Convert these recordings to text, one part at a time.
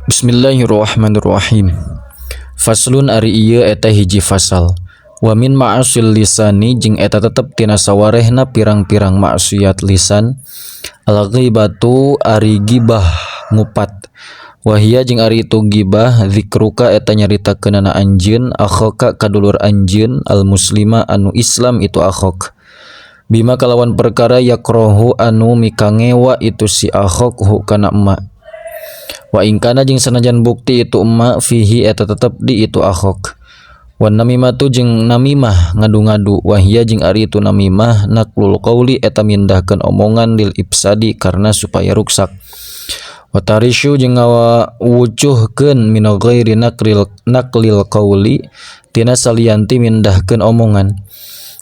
Bismillahirrahmanirrahim. Faslun ari ieu eta hiji fasal. Wa min ma'asil lisani jeung eta tetep tina sawarehna pirang-pirang maksiat lisan al-ghibatu ari gibah ngupat. Wahia jeung ari itu gibah zikruka eta nyaritakeunana anjeun akhaka ka dulur anjeun al-muslima anu Islam itu akhok. Bima kalawan perkara yakrohu anu mikangewa itu si akhok hu kana emma. Wa ingkana jeung sanajan bukti itu emma fihi eta tetep di itu akhok. Wan namimatu jeung namimah ngadu-ngadu wahia jeung ari itu namimah naklul qauli eta mindahkeun omongan lil ifsadi karena supaya ruksak. Wa tarisyu jeung ngawucuhkeun min ghairi naklil qauli tina salianti mindahkeun omongan.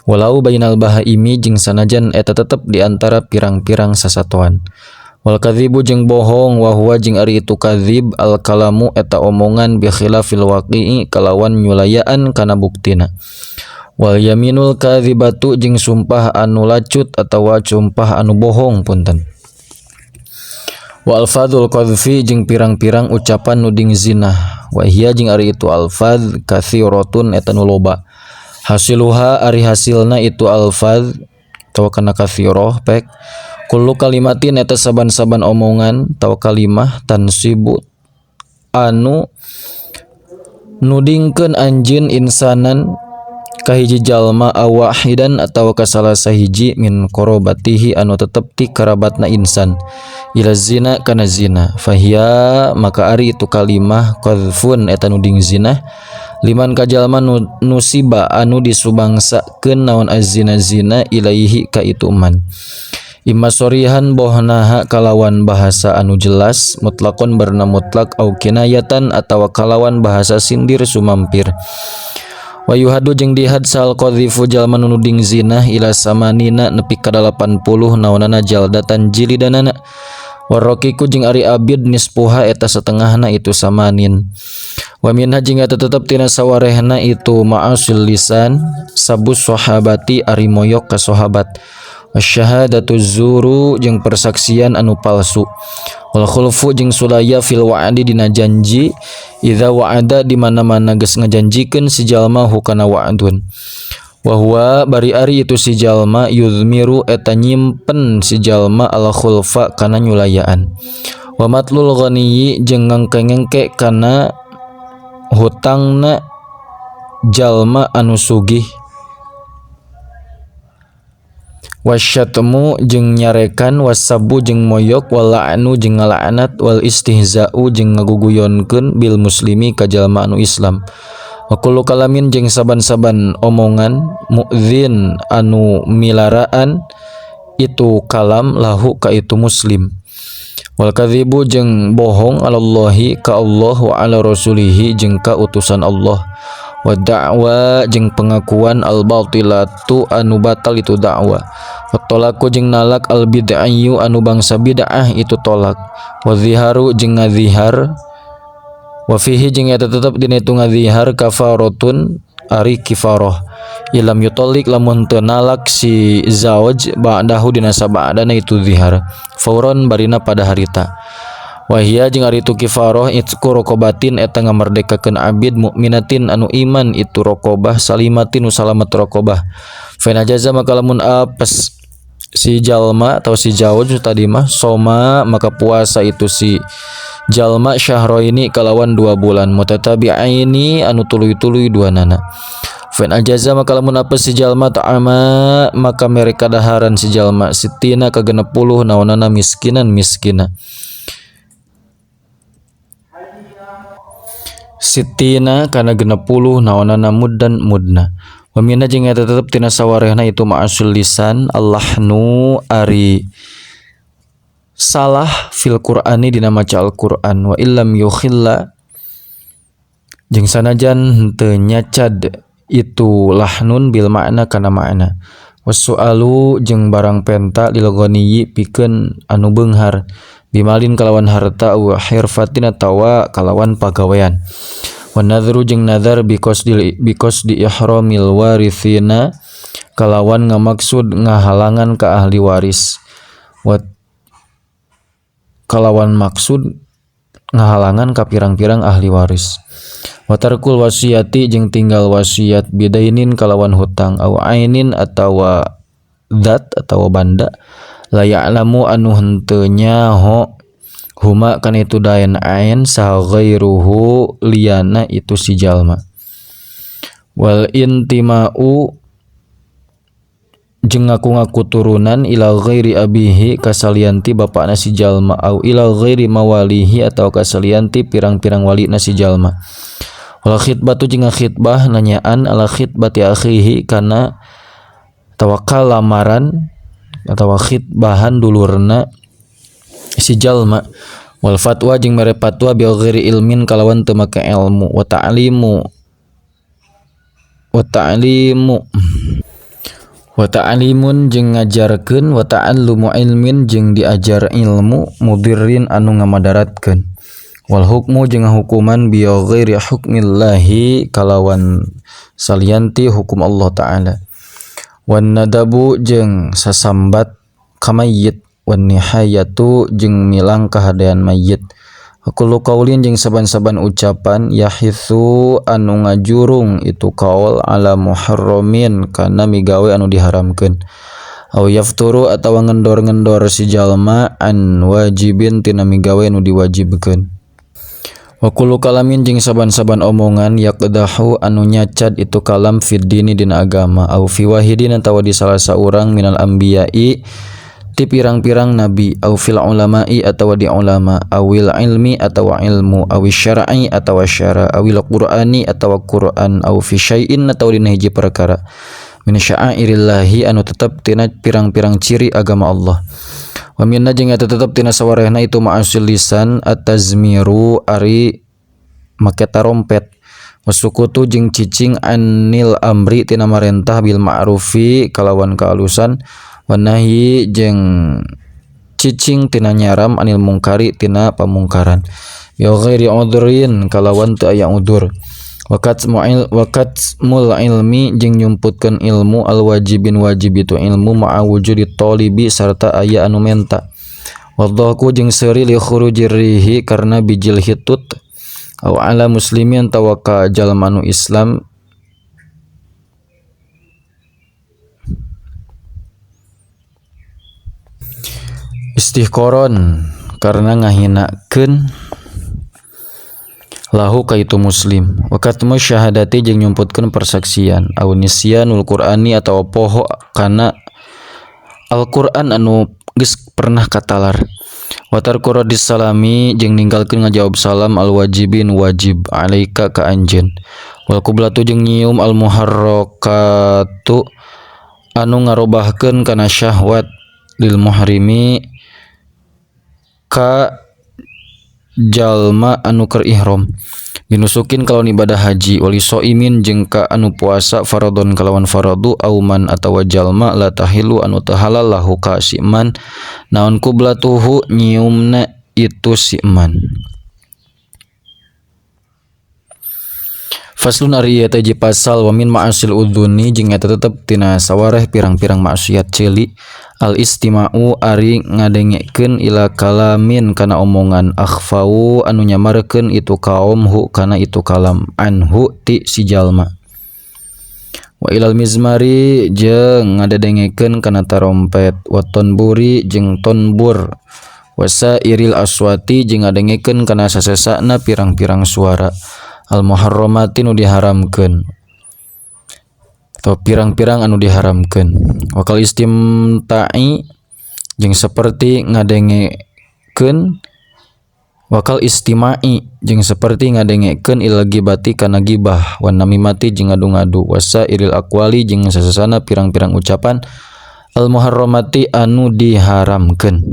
Walau bainal bahaimi jeung sanajan eta tetep di antara pirang-pirang sasatoan. Wal kadzibu jeung bohong wa huwa jeung ari itu kadzib al kalamu eta omongan bi khilafil waqi'i kalawan nyulayaan kana buktina. Wal yaminul kadzibatu jeung sumpah anu lacut atawa sumpah anu bohong punten. Wa alfadzul qadzfi jeung pirang-pirang ucapan nuding zina wa hiya jeung ari itu alfadz katsiratun eta nu loba. Hasiluha ari hasilna itu alfadz atawa kana katsirah pek kullu kalimatin eta saban-saban omongan atawa kalimah tansibu anu nudingkeun anjeun insanan ka hiji jalma awahidan atawa ka salah sahiji min qarabatihi anu tetep ti karabatna insan ila zina kana zina fahiya maka ari itu kalimah qadzfun eta nuding zina liman ka jalma nusiba anu disubangsakeun naon azina zina ilaihi ka itu man imma sorihan bohnaha kalawan bahasa anu jelas mutlakon berna mutlak au kinayatan atawa kalawan bahasa sindir sumampir wa yuhadu jeung dihad sal qadzifu jalma nu nuding zina ila samanina nepi ka 80 naonana jaldatan jilidanana warraqiqu jeung ari abid nispuha eta setengahna itu samanin wa minha jeung eta tetep tina sawarehna itu ma'asil lisan sabus sahabati ari moyok ka sahabat wasyahadatu zuru jeung persaksian anu palsu wal khulfu jeung sulaya fil wa'di dina janji idza wa'ada di mana-mana geus ngajanjikeun si jalma hukana wa'dun wa huwa bari ari itu si jalma yuzmiru eta nyimpen si jalma al khulfa kana nyulayaan wa matlul ghaniyyi jeung ngengke-ngengke kana hutangna jalma anu sugih wasyatmu jeung nyarekan wasabu jeung moyok wal la'nu jeung ngalaknat wal istihza'u jeung ngaguguyonkeun bil muslimi ka jalma anu Islam wa kullu kalamin jeung saban-saban omongan mu'dzin anu milaraan itu kalam lahu ka itu muslim wal kadzibu jeung bohong alallahi ka Allah wa ala rasulihi jeung ka utusan Allah wa da'wa jeung pengakuan al batilatu anu batal itu da'wa wa talaku jeung nalak al bid'ayu anu bangsa bid'ah itu tolak wa ziharu jeung ngazihar wa fihi jeung eta tetep dina itu ngazihar kafaratun ari kifarah ilam yutolik lamun teu nalak si zauj ba'dahu dina sabadana itu zihar fauron barina pada harita wahia jeung ari itu kifarah itqu raqabatin eta ngamerdekakeun abid mukminatin anu iman itu raqabah salimatin nu salamet raqabah fa ajaza maka lamun apes si jalma atau si jauj tadi mah soma maka puasa itu si jalma syahroini kalawan 2 bulan mutatabi'aini anu tuluy-tuluy dua nana fa ajaza maka lamun apes si jalma ta'ama maka mereka daharan si jalma sitina ka 60 naonana miskinan miskina sitina kana 60 naonana muddan mudna wa minna jeung eta tetep tina sawarehna itu ma'asul lisan allahnu ari salah fil qur'ani dina maca Al-Qur'an wa illam yukhilla jeung sanajan henteu nyacad itu lahnun bil makna kana makna wasu'alu jeung barang penta lil ghaniyyi pikeun anu beunghar bimalin kalawan harta wa hirfatin atawa kalawan pagawean wa nadhru jeung nazar bikos di ihramil warithina kalawan ngamaksud ngahalangan ka ahli waris wa kalawan maksud Ngahalangan ka pirang-pirang ahli waris. Wa tarkul wasiati jeung tinggal wasiat bidainin kalawan hutang au ainin atawa zat atawa banda la ya'lamu anu henteu nyaho huma kana itu dain ain saha ghairuhu liyana itu si jalma. Wal intima'u jeung ngaku-ngaku turunan ila ghairi abihi kasalianti bapakna si jalma au ila ghairi mawalihi atau kasalianti pirang-pirang walina si jalma. Wal khitbatu jeung khitbah nanyaan ala khitbati akhihi kana tawakal lamaran atawa khitbahan dulurna si jalma. Wal fatwa jeung mere fatwa bi ghairi ilmin kalawan teu make ilmu wa ta'limu wa ta'limu wa ta'limun jeung ngajarkeun wa ta'allumu ilmin jeung diajar ilmu mudirrin anu ngamadaratkeun. Wal hukmu jeung hukuman bi ghairi hukmillahi kalawan salianti hukum Allah Ta'ala. Wan nadabu jeung sasambat ka mayyit wan nihayatu jeung milang kahadean mayyit. Kullu qaulin jeung saban-saban ucapan yahitsu anu ngajurung itu qaul ala muharramin kana migawe anu diharamkeun. Au yafturu atawa ngendor-ngendor si jalma an wajibin tina migawe anu diwajibkeun. Wa kullu kalamin jeung saban-saban omongan yaqdahu anu nyacad itu kalam fid dini dina agama au fi wahidin atawa di salah saurang minal anbiya'i ti pirang-pirang nabi au fil ulama'i atawa di ulama awil ilmi atawa ilmu awis syar'i atawa syara awil qur'ani atawa qur'an au fi syai'in atawa dina hiji perkara min sya'airillahi anu tetep tina pirang-pirang ciri agama Allah. Wa minna jeung eta tetep tina sawarehna itu ma'asil lisan at-tazmiru ari make tarompet wasukutu jeung cicing anil amri tina marentah bil ma'rufi kalawan kaalusan wanahi jeung cicing tina nyaram anil mungkari tina pamungkaran bi ghairi udhrin kalawan teu aya udzur. Wakat mul ilmi jeung nyumputkeun ilmu al wajibin wajib itu ilmu ma'a wujudi talibi sarta aya anu menta. Wadhaku jeung seuri li khurujir rihi karena bijil hitut au ala muslimin tawaka jalma anu Islam istihqaron karena ngahinakeun lahu ka itu muslim. Wa katmu syahadati jeung nyumputkeun persaksian au nisyanul qur'ani atawa poho kana Al-Qur'an anu geus pernah katalar. Wa tarku raddis salami jeung ninggalkeun ngajawab salam al wajibin wajib alaika ka anjeun. Wal qiblatu jeung nyium al muharrakatu anu ngarobahkeun kana syahwat lil muhrimi ka jalma anu keur ihram binusukin kalawan ibadah haji wali soimin jeung ka anu puasa faradon kalawan faradu auman atawa jalma la tahilu anu teu halal lahu ka si man naon kublatuhu nyiumna itu si man. Faslun ari ieu teh pasal wa min ma'asil udzuni jeung eta tetep tina sawareh pirang-pirang maksiat ceuli al istima'u ari ngadengekeun ila kalamin kana omongan akhfau anu nyamarkeun itu kaum hu kana itu kalam anhu ti si jalma. Wa ilal mizmari jeung ngadengekeun kana tarompet wa tonburi jeung tonbur wasairil aswati jeung ngadengekeun kana sasesana pirang-pirang suara al muharramati nu diharamkeun atau pirang-pirang anu diharamkeun. Wakal istimta'i jeung saperti ngadengekeun wakal istima'i jeung saperti ngadengekeun ila gibati kana gibah wan namimati jeung ngadu-ngadu wasairil aqwali jeung sasasana pirang-pirang ucapan al muharramati anu diharamkeun.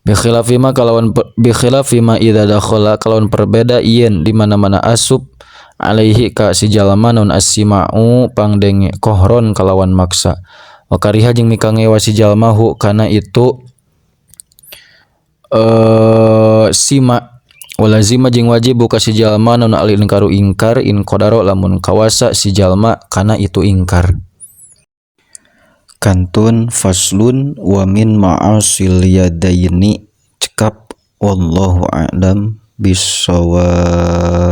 Bi khilafi ma kalawan bi khilafi ma idza dakhala kalawan perbeda yen di mana-mana asup alaihi ka si jalma non as-sima'u pangdenge kohron kalawan maksa wa kariha jeung mikangewa si jalma hu kana itu sima walazima jeung wajib buka si jalma non al inkaru ingkar in qadaro lamun kawasa si jalma kana itu ingkar. Kantun faslun wa min ma'asil yadaini cekap wallahu a'lam. Bissawab.